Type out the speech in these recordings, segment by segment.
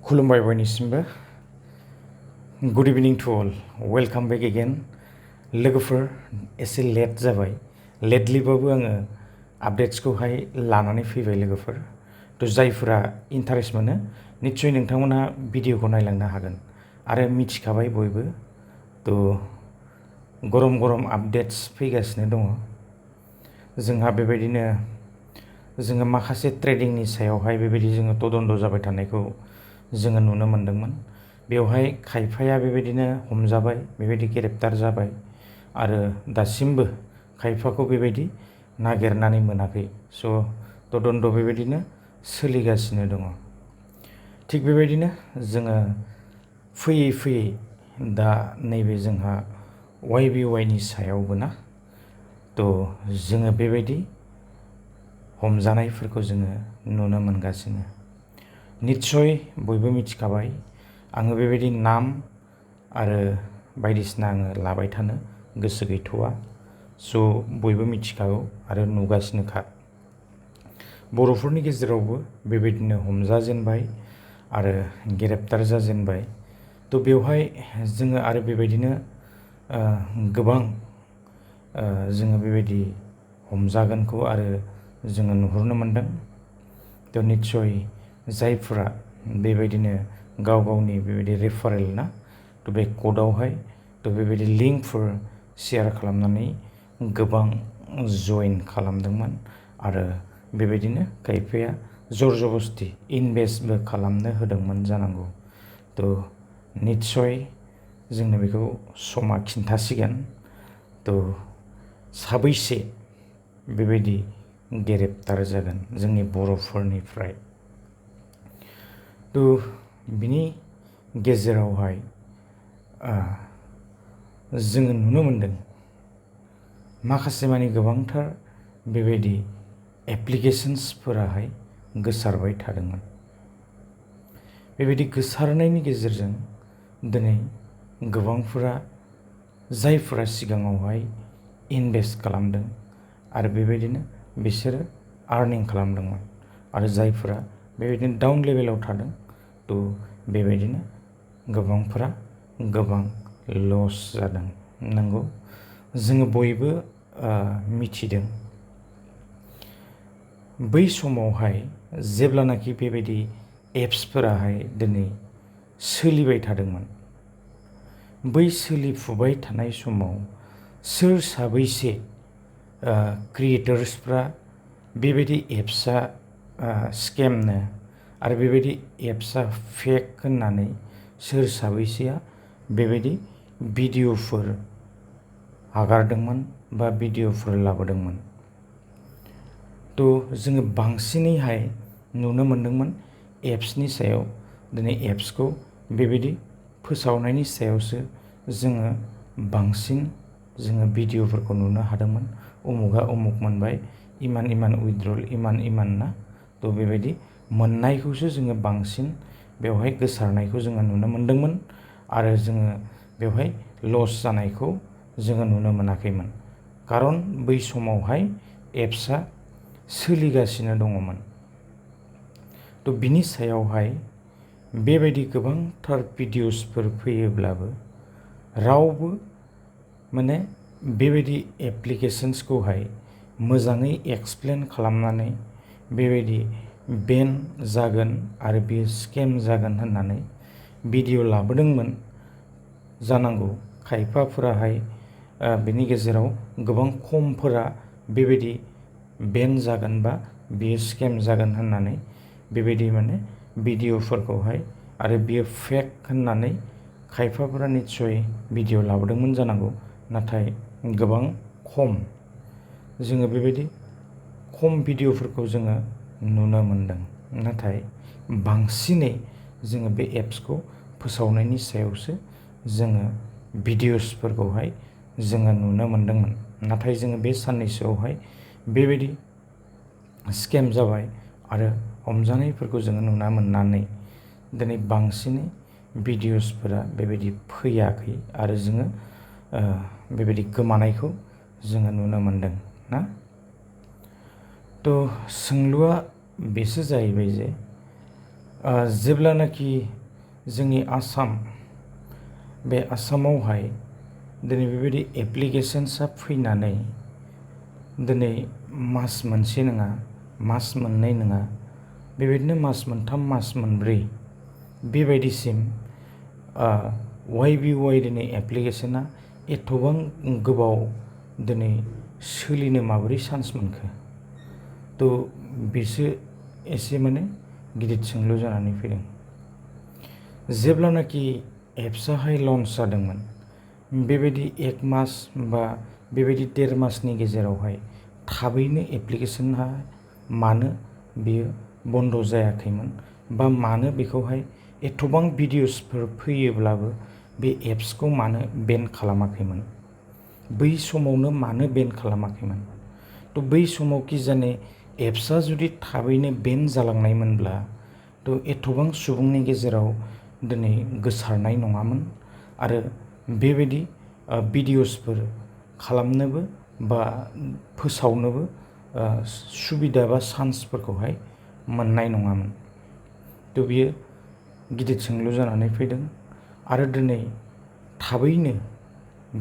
खुलुमबाय बयनिसिमबो good evening to all welcome back again लोगोफोर एसे लेट जाबाय लेटलिबाबो आङो आपडेट्सखौहाय लानानै फैबाय लोगोफोर थ' जायफोरा इन्टारेस्ट मोनो निस्सय नोंथांमोना भिडिअखौ नायलांनो हागोन आरो मिथिखाबाय बयबो थ' गरम आपडेट्स फैगासिनो दङ जोंहा बेबायदिनो जोङो माखासे ट्रेडिंनि सायावहाय बेबायदि जोङो तदन्त जाबाय थानायखौ जोङो नुनो मोन्दोंमोन बेवहाय खायफाया बेबायदिनो हमजाबाय बेबायदि ग्रेप्टार जाबाय आरो दासिमबो खायफाखौ बेबायदि नागिरनानै मोनाखै स' तदन्त बेबायदिनो सोलिगासिनो दङ थिग बेबायदिनो जोङो फैयै दा नैबे जोंहा YBY नि सायावबो ना थ' जोङो बेबायदि हमजानायफोरखौ जोङो नुनो मोनगासिनो निस्सय बयबो मिथिखाबाय आङो बेबायदि नाम आरो बायदिसिना आङो लाबाय थानो गोसो गैथ'वा स' बयबो मिथिखागौ आरो नुगासिनोखा बर'फोरनि गेजेरावबो बेबायदिनो हमजाजेनबाय आरो ग्रेप्टार जाजेनबाय थ' बेवहाय जोङो आरो बेबायदिनो गोबां जोङो बेबायदि हमजागोनखौ आरो जोङो नुहुरनो मोन्दों थ' निस्सय जायफोरा बेबायदिनो गावनि बेबायदि रेफारेल ना थ' बे क'डआवहाय थ' बेबायदि लिंकफोर शेयार खालामनानै गोबां जइन खालामदोंमोन आरो बेबायदिनो खायफाया जरजबस्ति इनभेस्टबो खालामनो होदोंमोन जानांगौ थ' निस्सय जोंनो बेखौ समा खिन्थासिगोन थ' साबैसे बेबायदि ग्रेप्टार जागोन जोंनि बर'फोरनिफ्राय थ' बिनि गेजेरावहाय जोङो नुनो मोन्दों माखासे मानि गोबांथार बेबायदि एप्लिकेशन्सफोराहाय गोसारबाय थादोंमोन बेबायदि गोसारनायनि गेजेरजों दिनै गोबांफोरा जायफोरा सिगाङावहाय इनभेस्ट खालामदों आरो बेबायदिनो बिसोरो आर्निं खालामदोंमोन आरो जायफोरा बेबायदिनो डाउन लेभेलाव थादों थ' बेबायदिनो गोबांफोरा गोबां लस जादों नंगौ जोङो बयबो मिथिदों बै समावहाय जेब्लानाखि बेबायदि एप्सफोराहाय दिनै सोलिबाय थादोंमोन बै सोलिफुबाय थानाय समाव सोर साबैसे क्रिएटर्सफ्रा बेबायदि एप्सआ स्केमनो आरो बेबायदि एप्सआ फेक होननानै सोर साबैसेया बेबायदि भिडिअफोर हगारदोंमोन बा भिडिअफोर लाबोदोंमोन थ' जोङो बांसिनैहाय नुनो मोन्दोंमोन एप्सनि सायाव दिनै एप्सखौ बेबायदि फोसावनायनि सायावसो जोङो बांसिन जोङो भिडिअफोरखौ नुनो हादोंमोन उमुगा उमुग मोनबाय इमान उइड्रल इमान ना थ' बेबायदि मोननायखौसो जोङो बांसिन बेवहाय गोसारनायखौ जोङो नुनो मोन्दोंमोन आरो जोङो बेवहाय लस जानायखौ जोङो नुनो मोनाखैमोन खारन बै समावहाय एप्सआ सोलिगासिनो दङमोन थ' बिनि सायावहाय बेबायदि गोबांथार भिडिअसफोर फैयोब्लाबो रावबो माने बेबायदि एप्लिकेशन्सखौहाय मोजाङै एक्सप्लेन खालामनानै बेबायदि बेन जागोन आरो बेयो स्केम जागोन होननानै भिडिअ लाबोदोंमोन जानांगौ खायफाफोराहाय बिनि गेजेराव गोबां खमफोरा बेबायदि बेन जागोन बा बियो स्केम जागोन होननानै बेबायदि माने भिडिअफोरखौहाय आरो बियो फेक होननानै खायफाफोरा निस्सय भिडिअ लाबोदोंमोन जानांगौ नाथाय गोबां खम जोङो बेबायदि खम भिडिअफोरखौ जोङो नुनो मोन्दों नाथाय बांसिनै जोङो बे एप्सखौ फोसावनायनि सायावसो जोङो भिडिअसफोरखौहाय जोङो नुनो मोन्दोंमोन नाथाय जोङो बे साननैसोआवहाय बेबायदि स्केम जाबाय आरो हमजानायफोरखौ जोङो नुना मोननानै दिनै बांसिनै भिडिअसफोरा बेबायदि फैयाखै आरो जोङो बेबायदि गोमानायखौ जोङो नुनो मोन्दों ना थ' सोंलुआ बेसो जाहैबाय जे जेब्लानाखि जोंनि आसाम बे आसामावहाय दिनै बेबायदि एप्लिकेशन्सआ फैनानै दिनै मास मोनसे नङा, मास मोननै नङा, बेबायदिनो मास मोनथाम, मास मोनब्रै बेबायदिसिम YBY दिनै एप्लिकेशना एथ'बां गोबाव दिनै सोलिनो माबोरै चान्स मोनखो? बिसो एसे माने गिदिर सोंलु जानानै फैदों। जेब्लानाखि एप्सआहाय लन्च जादोंमोन, बेबायदि 1 मास बा बेबायदि 1.5 मासनि गेजेरावहाय थाबैनो एप्लिकेशनहा मानो बेयो बन्द जायाखैमोन, बा मानो बेखौहाय एथ'बां भिडिअसफोर फैयोब्लाबो बे एप्सखौ मानो बेन खालामाखैमोन? बै समावनो मानो बेन खालामाखैमोन? बै समाव कि जाने एप्सआ जुदि थाबैनो बेन जालांनायमोनब्ला एथ'बां सुबुंनि गेजेराव दिनै गोसारनाय नङामोन, आरो बेबायदि भिडिअसफोर खालामनोबो बा फोसावनोबो सुबिदा बा चान्सफोरखौहाय मोननाय नङामोन। बियो गिदिर सोंलु जानानै फैदों। आरो दिनै थाबैनो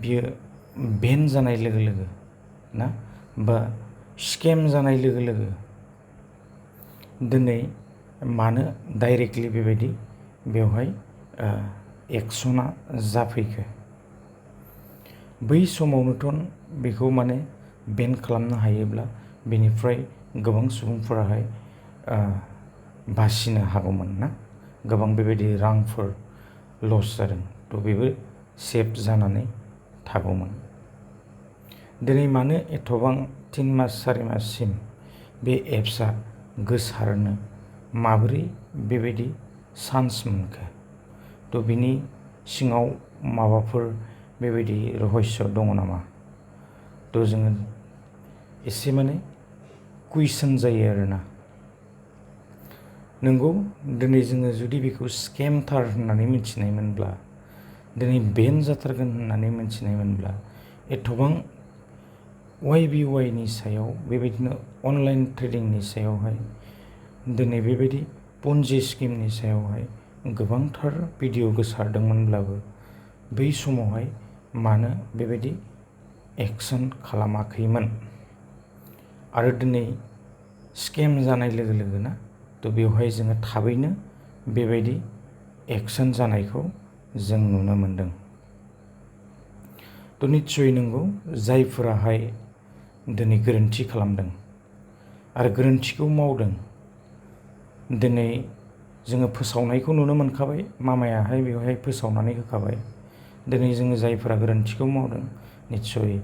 बियो बेन जानाय लोगो लोगो ना, बा स्केम जानाय लोगो लोगो दिनै मानो डाइरेक्टलि बेबायदि बेवहाय एक्सना जाफैखो? बै समावनोथ' बेखौ माने बेन खालामनो हायोब्ला बेनिफ्राय गोबां सुबुंफोराहाय बासिनो हागौमोन ना, गोबां बेबायदि रांफोर लस जादों, बेबो सेभ जानानै थागौमोन। दिनै मानो एथ'बां 3 मास 4 माससिम बे एप्सआ गोसारनो माबोरै बेबायदि चान्स मोनखो? बिनि सिङाव माबाफोर बेबायदि रहस्य दङ नामा? जोङो एसे माने कुइसन जायो आरोना। नंगौ, दिनै जोङो जुदि बेखौ स्केमथार होननानै मिथिनायमोनब्ला, दिनै बेन जाथारगोन होननानै मिथिनायमोनब्ला, एथ'बां YBY नि सायाव बेबायदिनो अनलाइन ट्रेडिंनि सायावहाय दिनै बेबायदि पन्जि स्किमनि सायावहाय गोबांथार भिडिअ गोसारदोंमोनब्लाबो बै समावहाय मानो बेबायदि एक्सन खालामाखैमोन? आरो दिनै स्केम जानाय लोगो लोगोना बेवहाय जोङो थाबैनो बेबायदि एक्सन जानायखौ जों नुनो मोनदों। निस्सय नंगौ, जायफोराहाय दिनै गोरोन्थि खालामदों आरो गोरोन्थिखौ मावदों, दिनै जोङो फोसावनायखौ नुनो मोनखाबाय, मामायाहाय बेवहाय फोसावनानै होखाबाय। दिनै जोङो जायफोरा गोरोन्थिखौ मावदों, निस्सय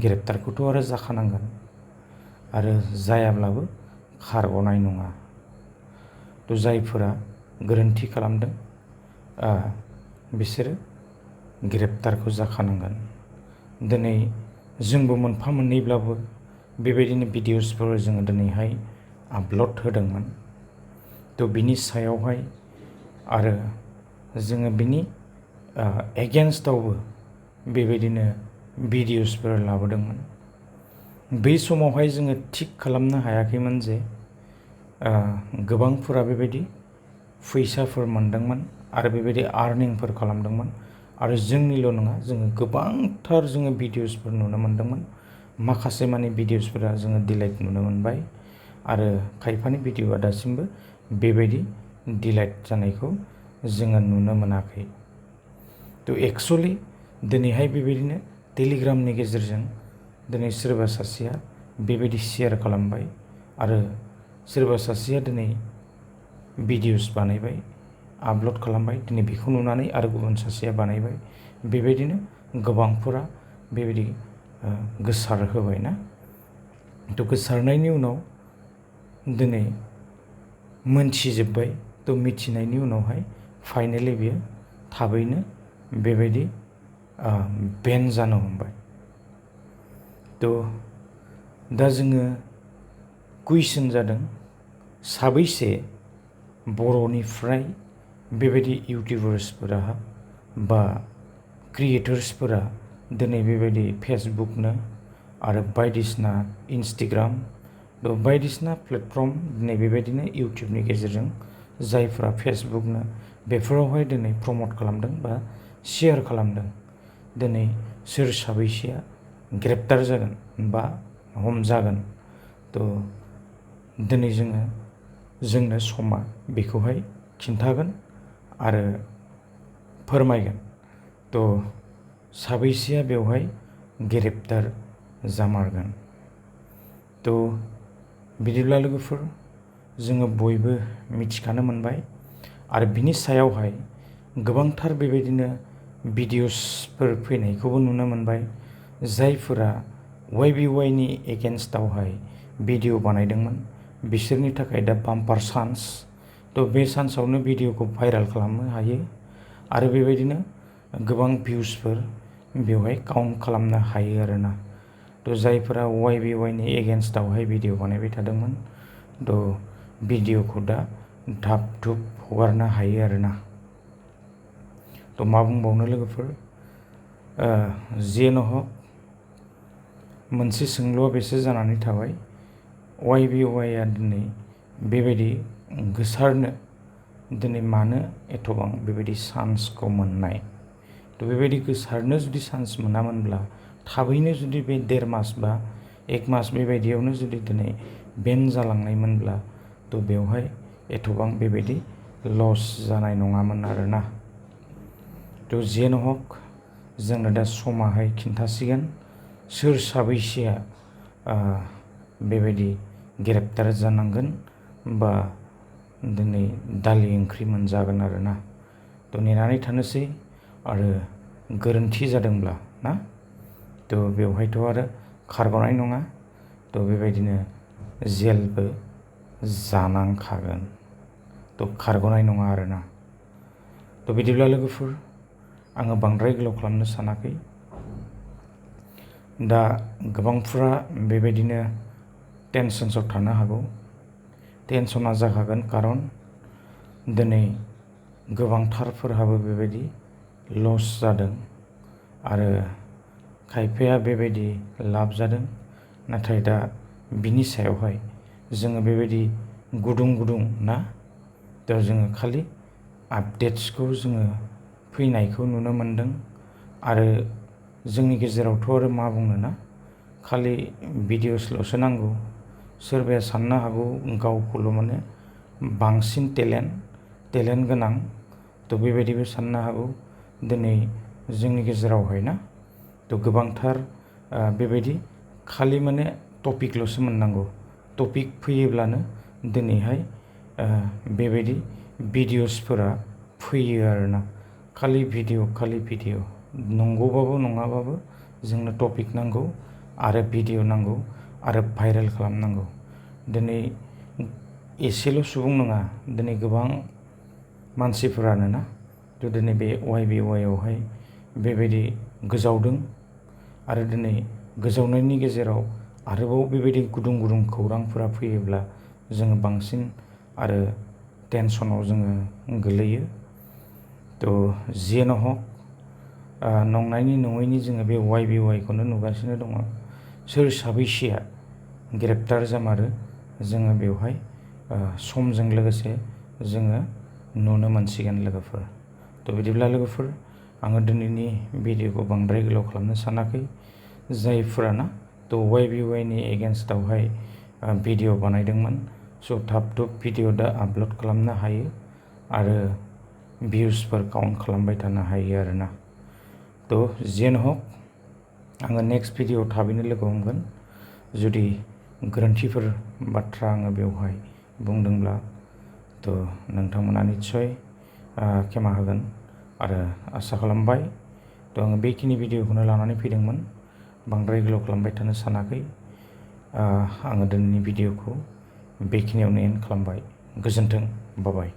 ग्रेप्टारखौथ' आरो जाखानांगोन, आरो जायाब्लाबो खारग'नाय नङा। जायफोरा गोरोन्थि खालामदों बिसोरो ग्रेप्टारखौ जाखानांगोन। दिनै जोंबो मोनफा मोननैब्लाबो बेबायदिनो भिडिअसफोर जोङो दिनैहाय आपल'ड होदोंमोन। बिनि सायावहाय आरो जोङो बिनि एगेन्स्टआवबो बेबायदिनो भिडिअसफोर लाबोदोंमोन। बै समावहाय जोङो थिग खालामनो हायाखैमोन जे गोबांफोरा बेबायदि फैसाफोर मोनदोंमोन आरो बेबायदि आर्निंफोर खालामदोंमोन। आरो जोंनिल' नङा, जोङो गोबांथार जोङो भिडिअसफोर नुनो मोनदोंमोन। माखासे माने भिडिअसफोरा जोङो डिलाइट नुनो मोनबाय, आरो खायफानि भिडिअआ दासिमबो बेबायदि डिलाइट जानायखौ जोङो नुनो मोनाखै। एक्सुवेलि दिनैहाय बेबायदिनो टेलिग्रामनि गेजेरजों दिनै सोरबा सासेया बेबायदि शेयार खालामबाय, आरो सोरबा सासेया दिनै भिडिअस बानायबाय, आपल'ड खालामबाय, दिनै बेखौ नुनानै आरो गुबुन सासेया बानायबाय। बेबायदिनो गोबांफोरा बेबायदि गोसारहोबाय ना। गोसारनायनि उनाव दिनै मोनथिजोब्बाय। मिथिनायनि उनावहाय फाइनेलि बियो थाबैनो बेबायदि बेन जानो हमबाय। दा जोङो कुइसन जादों, साबैसे बर'निफ्राय बेबायदि इउटिउबार्सफोरा बा क्रिएटर्सफोरा दिनै बेबायदि फेसबुकनो आरो बायदिसिना इन्सटाग्राम बायदिसिना प्लेटफर्म, दिनै बेबायदिनो इउटिउबनि गेजेरजों जायफ्रा फेसबुकनो बेफोरावहाय दिनै प्रमट खालामदों बा शेयार खालामदों, दिनै सोर साबैसेया ग्रेप्टार जागोन बा हमजागोन, दिनै जोंनो समा बेखौहाय खिन्थागोन आरो फोरमायगोन। साबैसेया बेवहाय ग्रेप्टार जामारगोन। बिदिब्ला लोगोफोर, जोङो बयबो मिथिखानो मोनबाय आरो बिनि सायावहाय गोबांथार बेबायदिनो भिडिअसफोर फैनायखौबो नुनो मोनबाय, जायफोरा YBYनि एगेन्स्टआवहाय भिडिअ बानायदोंमोन बिसोरनि थाखाय दा बाम्पार चान्स। बे चान्सआवनो भिडिअखौ भाइरेल खालामनो हायो आरो बेबायदिनो गोबां भिउसफोर बेवहाय काउन्ट खालामनो हायो आरोना। जायफोरा YBYनि एगेन्स्टआवहाय भिडिअ बानायबाय थादोंमोन, भिडिअखौ दा धाप धुप हगारनो हायो आरोना। मा बुंबावनो लोगोफोर, जियानो हक, मोनसे सोंलुआ बेसो जानानै थाबाय, YBYआ दिनै बेबायदि गोसारनो दिनै मानो एथबां बेबायदि चान्सखौ मोननाय? बेबायदि गोसारनो जुदि चान्स मोनामोनब्ला, थाबैनो जुदि बे 1.5 मास बा 1 मास बेबायदियावनो जुदि दिनै बेन जालांनायमोनब्ला, बेवहाय एथबां बेबायदि लस जानाय नङामोन आरोना। जियानो हक, जोंनो दा समाहाय खिन्थासिगोन सोर साबैसेया बेबायदि ग्रेप्टार जानांगोन बा दिनै दालि ओंख्रि मोनजागोन आरोना। नेनानै थानोसै आरो गोरोन्थि जादोंब्ला ना, बेवहायथ' आरो खारग'नाय नङा, बेबायदिनो जेलबो जानांखागोन, खारग'नाय नङा आरोना। बिदिब्ला लोगोफोर, आङो बांद्राय गोलाव खालामनो सानाखै। दा गोबांफ्रा बेबायदिनो टेनसन्सआव थानो हागौ। टेनसना जाखागोन, खारन दिनै गोबांथारफोरहाबो बेबायदि लस जादों आरो खायफाया बेबायदि लाब जादों। नाथाय दा बिनि सायावहाय जोङो बेबायदि गुदुं ना, जोङो खालि आपडेट्सखौ जोङो फैनायखौ नुनो मोनदों आरो जोंनि गेजेरावथ' आरो मा बुंनो ना, खालि भिडिअसल'सो नांगौ। सोरबाया साननो हागौ गावखौल' माने बांसिन टेलेन्ट गोनां, बेबायदिबो साननो हागौ। दिनै जोंनि गेजेरावहाय ना, गोबांथार बेबायदि खालि माने टपिकल'सो मोननांगौ। टपिक फैयोब्लानो दिनैहाय बेबायदि भिडिअसफोरा फैयो आरोना। खालि भिडिअ नंगौबाबो नङाबाबो जोंनो टपिक नांगौ आरो भिडिअ नांगौ आरो भाइरेल खालामनांगौ। दिनै एसेल' सुबुं नङा, दिनै गोबां मानसिफोरानो ना, दिनै बे YBYआवहाय बेबायदि गोजावदों आरो दिनै गोजावनायनि गेजेराव आरोबाव बेबायदि गुदुं खौरांफोरा फैयोब्ला जोङो बांसिन आरो टेनसनाव जोङो गोलैयो। जियानो हक, नंनायनि नङैनि जोङो बे YBYखौनो नुगासिनो दङ। सोर साबैसेया ग्रेप्टार जामारो, जोङो बेवहाय समजों लोगोसे जोङो नुनो मोनसिगोन लोगोफोर। बिदिब्ला लोगोफोर, आङो दिनैनि भिडिअखौ बांद्राय गोलाव खालामनो सानाखै। जायफोरा ना YBYनि एगेन्स्टआवहाय भिडिअ बानायदोंमोन, थाब भिडिअ दा आपल'ड खालामनो हायो आरो भिउसफोर काउन्ट खालामबाय थानो हायो आरोना। जियानो हक, आङो नेक्स्ट भिडिअ थाबैनो लोगो हमगोन। जुदि गोरोन्थिफोर बाथ्रा आङो बेवहाय बुंदोंब्ला, नोंथांमोना निस्सय खेमा होगोन आरो आसा खालामबाय। आङो बेखिनि भिडिअखौनो लानानै फैदोंमोन, बांद्राय गोलाव खालामबाय थानो सानाखै। आङो दिनैनि भिडिअखौ बेखिनियावनो एन्ड खालामबाय। गोजोन्थों, बाय।